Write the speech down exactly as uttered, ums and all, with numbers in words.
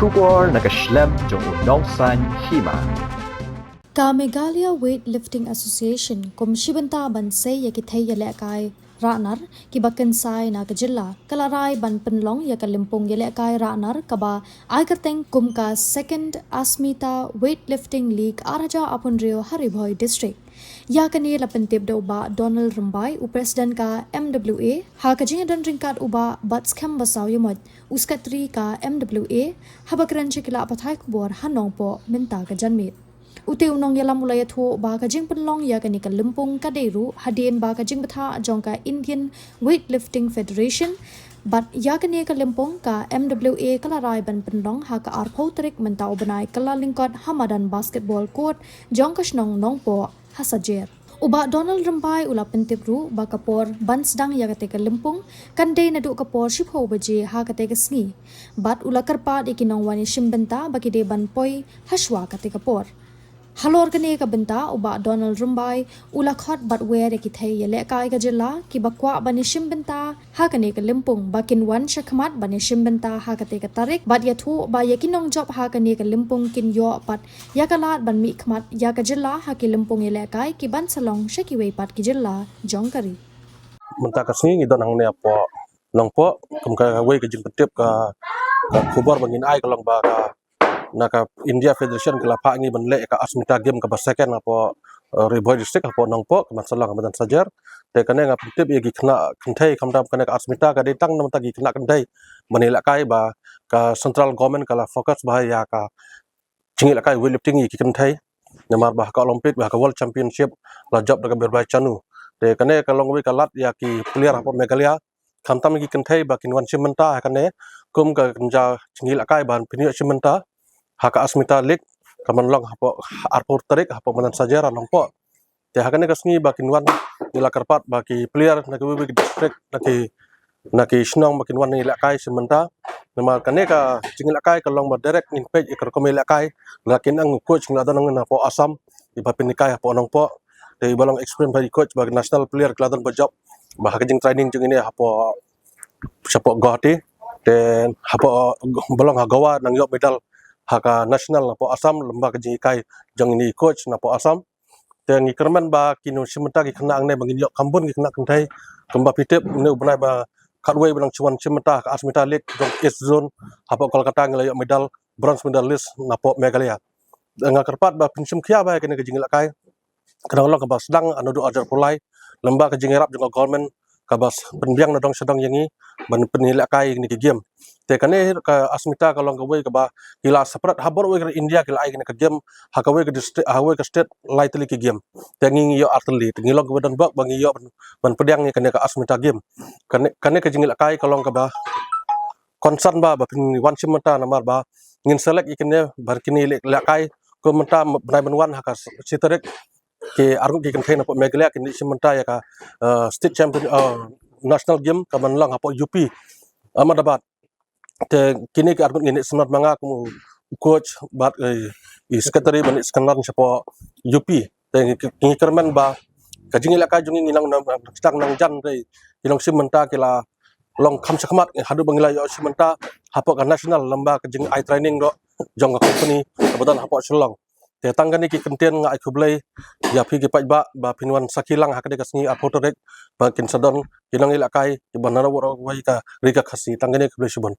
Khubor na ka shlem jong u nongsaiñ hima. Ka Meghalaya Weightlifting Association kum shi bynta ban sei ïa ki thei ïalehkai rahnar kiba kynsai na ka jylla, ka la rai ban pynlong ïa ka lympung ïalehkai rahnar kaba ai kyrteng kum ka Second Asmita Weightlifting League ar hajar arphew hynriew ha Ri Bhoi District. Ïa kane la pyntip da u Bah Donald Rymbai, u President ka M W A, ha ka jingïadon ryngkat u Bah Batskhem Basaiawmoit, u Secretary ka M W A, haba kren sha ki lad pathai khubor ha Nongpoh mynta ka janmiet. Ute u nongïalam u la ïathuh ba ka jingpynlong ïa kane ka lympung ka dei ruh hadien ba ka jingbthah jong ka Indian Weightlifting Federation bad ïa kane ka lympung ka M W A ka la rai ban pynlong ha ka arphew tarik mynta u bnai Kyllalyngkot ha madan basketball court jong ka shnong Nongpoh ha Sajer. U Bah Donald Rymbai u la pyntip ruh ba ka por ban sdang ïa kata ka lympung kan dei naduh ka por shiphew baje ha kata ka sngi. Bad u la kyrpad ïa ki nongwan ïashim bynta ba ki dei ban poi hashwa kata ka por. Halor kane ka bynta u Bah Donald Rymbai u la khot bad wer ïa ki thei ïalehkai ka jylla kiba kwah ban ïashim bynta ha kane ka lympung ba kin wan shakhmat ban ïashim bynta ha kata ka tarik bad ïathuh ba ïa ki nongjop ha kane ka lympung kin ïoh pat ïa ka lad ban mihkhmat ïa ka jylla ha ki lympung ïalehkai ki ban sa long sha kiwei pat ki jylla jong ka ri. Mynta ka sngi ngi don hangne hapoh Nongpoh kum kawei ka jingpyntip ka, ka khubor ba ngin ai ka long ba ka na ka India Federation ka la phah ngi ban leh ka Asmita Game kaba second hapoh, eh, Ri Bhoi District hapoh Nongpoh ka ban sa long ha madan Sajer. Te kane nga pyntip ïa ki khynnah kynthei khamtam kane ka Asmita ka dei tang namar ta ki khynnah kynthei ban ïalehkai ba ka central government ka la focus bha ïa ka jingïalehkai weightlifting ïa ki kynthei. Namar ba ha ka Olympic ba ha ka World Championship la jop da ka Mirbai Chanu. Te kane ka long wei ka lad ïa ki player hapoh Meghalaya khamtam ki kynthei ba kin wan shim bynta ha kane kum ka kynja jingïalehkai ba phin ïoh shim bynta ha ka Asmita League ka ban long hapoh arphew tarik hapoh madan Sajer ha Nongpoh. Te ha kane ka sngi ba kin wan ngi la kyrpad ba ki player na kiwei kiwei ki district na ki na ki shnong ba kin wan ïalehkai shim bynta. Namar kane ka jingïalehkai ka long ba direct ngin peit ïa ka rukom ïalehkai la kin ang coach ngi la don ngi hapoh Assam iba pynïalehkai hapoh Nongpoh. Te iba long experience ba i coach ba national player ki la don ba jop ba ha ka jingtraining jong ine hapoh shapoh Guwahati. Te hapoh ba long ha Goa nang ïoh medal ha ka national hapoh Assam lem bad ka jingïalehkai jong ine i coach na hapoh Assam. Te ngi kyrmen ba kin wan shim bynta ki khynnah hangne ba ngin ïoh kham bun ki khynnah kynthei. Kumba phi tip une u bnai ba khatwei ba nang wan shim bynta ka Asmita League jong East Zone hapoh Kolkata ngi la ïoh medal, bronze medalist na hapoh Meghalaya. Nga kyrpad ba phin shim khia bha ïa kane ka jingïalehkai. Ka dang long kaba sdang naduh arhajar arphew lai lem bad ka jingïarap jong ka government kaba pynbiang na dong sha dong ïa ngi ban pynïalehkai ïa kine ki game. Te kane ka Asmita ka long kawei kaba ki la separate ha baroh wei ka India ki la ai kane ka game ha kawei ka district ha kawei ka state lai tylli ki game. Te ngi ngi ïoh ar tylli te ngi long kaba don bok ba ngi ïoh ban, ban pdiang ïa kane ka Asmita game. Kane kane ka jingïalehkai ka long kaba concern ba ba phin wan shim bynta namar ba ngin select ïa kine ba kine ïalehkai kum mynta bnai ban wan ha ka shi tarik ki arngut ki kynthei na hapoh Meghalaya kin ïa shim bynta ïa ka, eh, state champion, eh, national game ka ban long hapoh U P Ahmedabad. Te kine ki arngut ngin ïa sumar ma nga kum u coach bad, eh, i secretary ban ïa sumar shapoh U P. Te ngi kyrmen ba ka jingïalehkai jong ngi ngi nang nang sdang nang jan te ki long shim bynta ki la long kham shakhmat haduh ba ngi la ïoh shim bynta hapoh ka national lem bad ka jingai training ruh jong ka company kaba don hapoh Shillong. Te tang kane ki kyntien nga ai khublei ïa phi ki paidbah ba phin wan sakhi lang ha kane ka sngi arphew tarik ba kin sa don ki nongïalehkai kiba na baroh wei ka ri ka Khasi. Tang kane khublei shibun.